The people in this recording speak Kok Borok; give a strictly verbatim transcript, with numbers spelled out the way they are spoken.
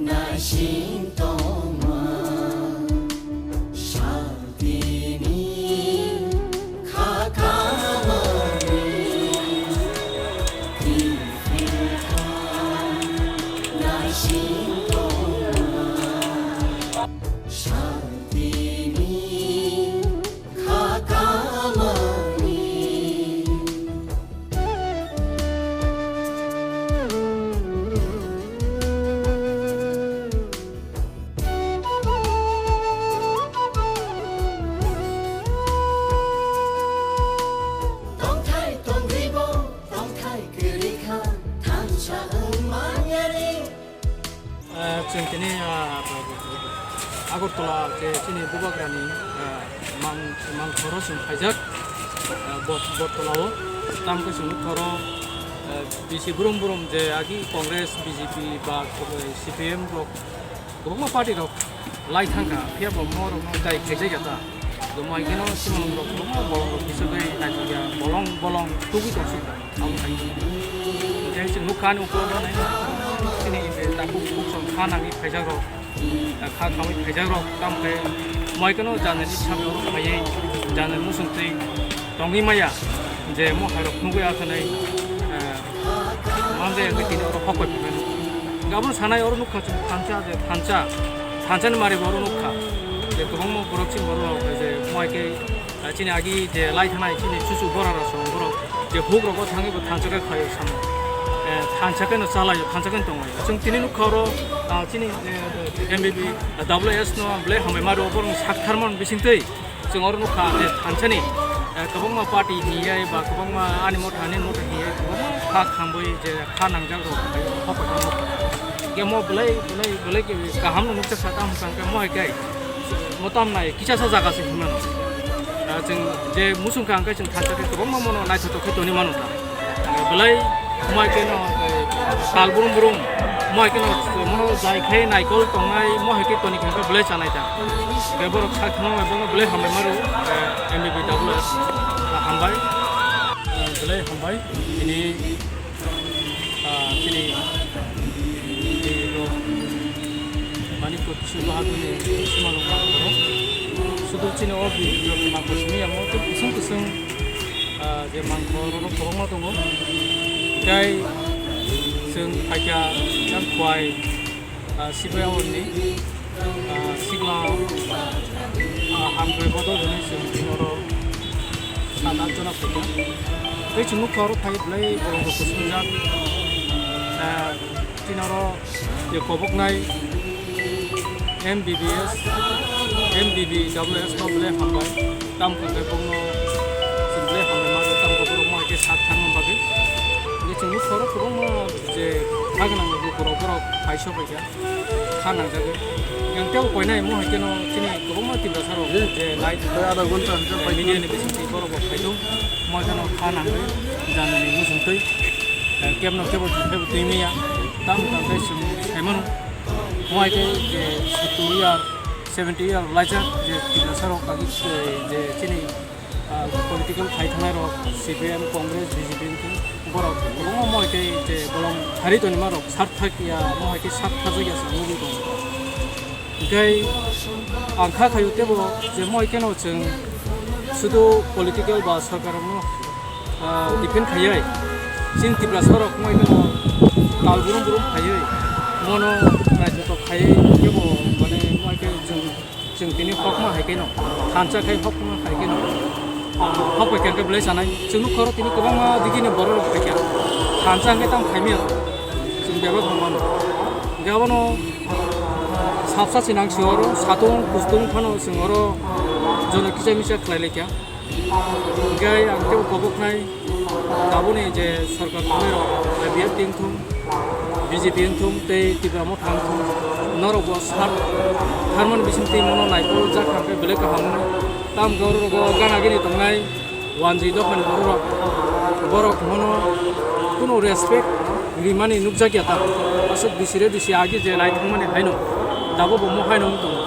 Naising tongma saltini kha kamani tifilkha. Naising tongma saltini kha kamani. Tongthai tongribo, tongthai kwrwi kha, thansa wng manyani. Ah, chwng tini, ah, Agartala je chini bubagrani, ah, mang, mangkhoro chwng phaijak, ah, Bot-, Bottola o. Tamkhe chwng khoro, ah, bisi brum brum je agi Congress, B J P ba, eh, C P M rok, kwbangma party rok lai thangkha, phiya bo morokno dai khaijak ya ta. Jomai kheno simangrok kwbangma bolongrok kisogwi naisingya, bolong bolong tugwi tongsi. Abo hai. Hingke chwng nukha ani ukulok rok nai. Chini je tabuk buksong kha nangwi phaijakrok, kha khamwi phaijakrok, tamo khe moi kheno janani sabi oro phaiwi janani muchungtwi tongwi maya je mo hairok nugwi akhwnai, eh, manjak wngwi tini oro hok pai phai mano. Hingke abono sanai oro nukha chwng thansa je thansa, thansani mari bo oro nukha je kwbangma borok chini borok rok je moi khe Ah, chini agi je lai thanai chini chuchu bora rok song borok je huk rogo thangwi bo thansa khe khaio samo. Eh, thansa khe no chalaio, thansa khe no tongo. Chwng tini nukha oro, ah, chini, eh, M B B, ah, W S no belai hambai maro borok sak tharmani bisingtwi chwng oro nukha je thansani, eh, kwbangma party hiyai ba kwbangma ani motha ani motha hiyai kwbangma kha khambwi je kha nangjak rok hok kha. Ge mo belai belai belai kaham no nukjak sa tamo khe mo hai kai. Mo tam nai kisa sa jaga se himano. Ah, chwng je muchung kha hwnkhe chwng thansa khe kwbangma mono naithotok khe toni mano ta. Belai mo hai khe no, eh, sal brum brum mo hai khe no, mono jai khe naikol tongnai mo hai khe toni khe belai chanai ta. Be borok sak thangma bono belai hambai maro, eh, M B B W S, ah, hambai. Eh, belai hambai. Ini Ah, chini, chini rok Manipur Chiba haguni simalwng mangkhoro. Sudu chini o bi-, rok mangkhor simi yamo tei kusung kusung, ah, je mangkhor rok kwbangma tongo. Tei chwng phaikha yang khwai, ah, Sibai Aoni, ah, sikla, ah, hamkrai bodol hwnwi chwng tini oro sat at jona phaikha. Tei chwng nukha oro phai belai borok rok kwchwngjak. Ah, tini oro je koboknai M B B S, M B B W S no belai hambai. Tamo khe bongno chwng belai hambai ma rw, tamo khe borok ma khe sak thangma bagwi. Hingkhe chwng nukha oro kwbangma je kha gwnang lukurok borok phai sok phaikha. Kha nangjagwi. Yang tei bo koinai mo hai kheno chini kwbangma Tiprasa rok je live, eh, media ni bisingtwi borok bo phai thung. Mo hai kheno kha nangwi janani muchungtwi, eh, kebno kebo twi maya. Tamo tamo khe chwng sai mano. Mo hai khe je sotto year, seventy year laijak je Tiprasa rok agi, eh, je chini ah, political phai thangnai rok, C P M, Congress, B J P wngkhe borok kwbangma mo hai khe je bolong harwi tonima rok sat thak ya, mo hai khe sat thajak ya se nugwi tongo. Hingkhe ang kha khaio teibo je mo hai kheno chwng sudu political ba sorkar rokno, ah, defend khaiwi chini Tiprasa rok mo hai kheno tal burum burum khaiwi mono naithotok khaiwi teibo mane mo hai khe chwng Chwng tini hokma hai khe no, thansa khai hokma hai khe no, hok bai khe belai sanai. Chwng nukha oro tini kwbangma digini borok rok phaikha. Thansa hwnkhe tamo khaimya, chwng bebak rok mano. Hwnkhe abono sapsa se nang se oro, satung kustung phano chwng oro jono kisa misa khlai laikha. Hwnkhe ang teibo koboknai, tabukni je sorkar tongnai rok, B R T wngthung, B J P wngthung tei Tipra Motha wngthung, norok bo sat tharmani bisingtwi mono naikol jak kha khe belai kaham wngno. Tamo khe oro rogo gana gini tongnai wanjwi dophani borok rok, Borok mono kunu respect rimani nukjakya ta. Aswk bisire bisi agi je lai thangmani haino dabo bo mo haino wng tongo.